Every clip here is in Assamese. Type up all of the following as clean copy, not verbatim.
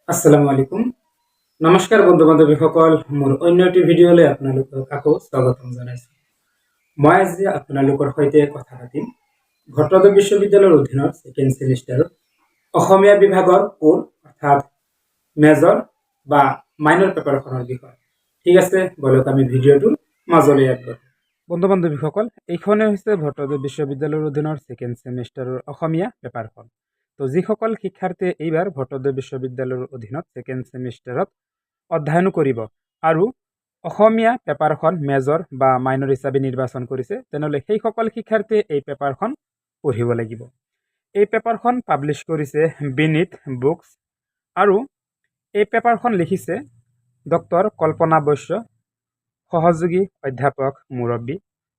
আসসালামু আলাইকুম। নমস্কাৰ বন্ধু বান্ধৱীসকল, মোৰ অন্য এটি ভিডিঅ'লৈ আপোনালোকক আকৌ স্বাগতম জনাইছোঁ। মই আজি আপোনালোকৰ সৈতে কথা পাতিম ভট্টদেৱ বিশ্ববিদ্যালয়ৰ অধীনত ছেকেণ্ড ছেমিষ্টাৰৰ অসমীয়া বিভাগৰ কোৰ, অৰ্থাৎ মেজৰ বা মাইনৰ পেপাৰখনৰ বিষয়ে। ঠিক আছে, বলক আমি ভিডিঅ'টোৰ মাজলৈ আগবাঢ়োঁ। বন্ধু বান্ধৱীসকল, এইখনে হৈছে ভট্টদেৱ বিশ্ববিদ্যালয়ৰ অধীনৰ ছেকেণ্ড ছেমিষ্টাৰৰ অসমীয়া পেপাৰখন। তো যিসকল শিক্ষাৰ্থীয়ে এইবাৰ ভট্টদেৱ বিশ্ববিদ্যালয়ৰ অধীনত ছেকেণ্ড ছেমিষ্টাৰত অধ্যয়ন কৰিব আৰু অসমীয়া পেপাৰখন মেজৰ বা মাইনৰ হিচাপে নিৰ্বাচন কৰিছে, তেনেহ'লে সেইসকল শিক্ষাৰ্থীয়ে এই পেপাৰখন পঢ়িব লাগিব। এই পেপাৰখন পাব্লিছ কৰিছে বিনীত বুকছ আৰু এই পেপাৰখন লিখিছে ডক্টৰ কল্পনা বৈশ্য, সহযোগী অধ্যাপক মুৰব্বী,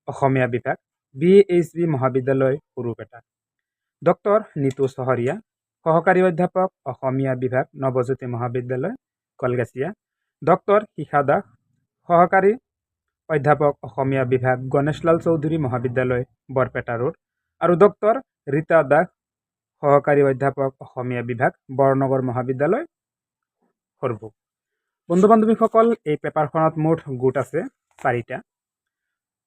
অসমীয়া বিভাগ, বি এইচ বি মহাবিদ্যালয়, সৰুপেটা, ডক্টৰ নিতু চহৰীয়া, সহকাৰী অধ্যাপক, অসমীয়া বিভাগ, নৱজ্যোতি মহাবিদ্যালয়, কলগাছিয়া, ডক্টৰ শিখা দাস, সহকাৰী অধ্যাপক, অসমীয়া বিভাগ, গণেশলাল চৌধুৰী মহাবিদ্যালয়, বৰপেটা ৰোড আৰু ডক্টৰ ৰীতা দাস, সহকাৰী অধ্যাপক, অসমীয়া বিভাগ, বৰনগৰ মহাবিদ্যালয়, সৰভোগ। বন্ধু বান্ধৱীসকল, এই পেপাৰখনত মুঠ গোট আছে চাৰিটা।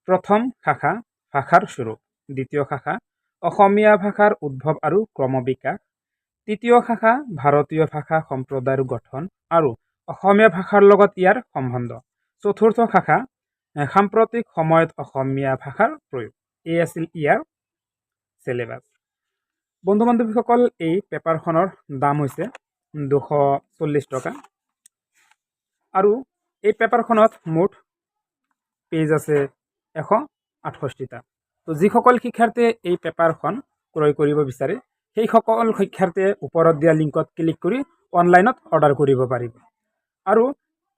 প্ৰথম শাখা ভাষাৰ স্বৰূপ, দ্বিতীয় শাখা অসমীয়া ভাষাৰ উদ্ভৱ আৰু ক্ৰমবিকাশ, তৃতীয় শাখা ভাৰতীয় ভাষা সম্প্ৰদায়ৰ গঠন আৰু অসমীয়া ভাষাৰ লগত ইয়াৰ সম্বন্ধ, চতুৰ্থ শাখা সাম্প্ৰতিক সময়ত অসমীয়া ভাষাৰ প্ৰয়োগ। এই আছিল ইয়াৰ চিলেবাছ। বন্ধু বান্ধৱীসকল, এই পেপাৰখনৰ দাম হৈছে 240 টকা আৰু এই পেপাৰখনত মুঠ পেজ আছে 168টা। তো যিসকল শিক্ষাৰ্থীয়ে এই পেপাৰখন ক্ৰয় কৰিব বিচাৰে, সেইসকল শিক্ষাৰ্থীয়ে ওপৰত দিয়া লিংকত ক্লিক কৰি অনলাইনত অৰ্ডাৰ কৰিব পাৰিব। আৰু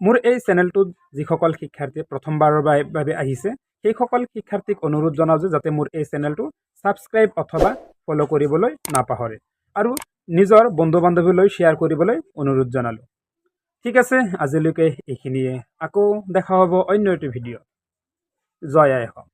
মোৰ এই চেনেলটোত যিসকল শিক্ষাৰ্থীয়ে প্ৰথমবাৰৰ বাবে আহিছে, সেইসকল শিক্ষাৰ্থীক অনুৰোধ জনাওঁ যে যাতে মোৰ এই চেনেলটো ছাবস্ক্ৰাইব অথবা ফ'ল' কৰিবলৈ নাপাহৰে আৰু নিজৰ বন্ধু বান্ধৱীলৈ শ্বেয়াৰ কৰিবলৈ অনুৰোধ জনালোঁ। ঠিক আছে, আজিলৈকে এইখিনিয়ে। আকৌ দেখা হ'ব অন্য এটি ভিডিঅ'। জয় আই অসম।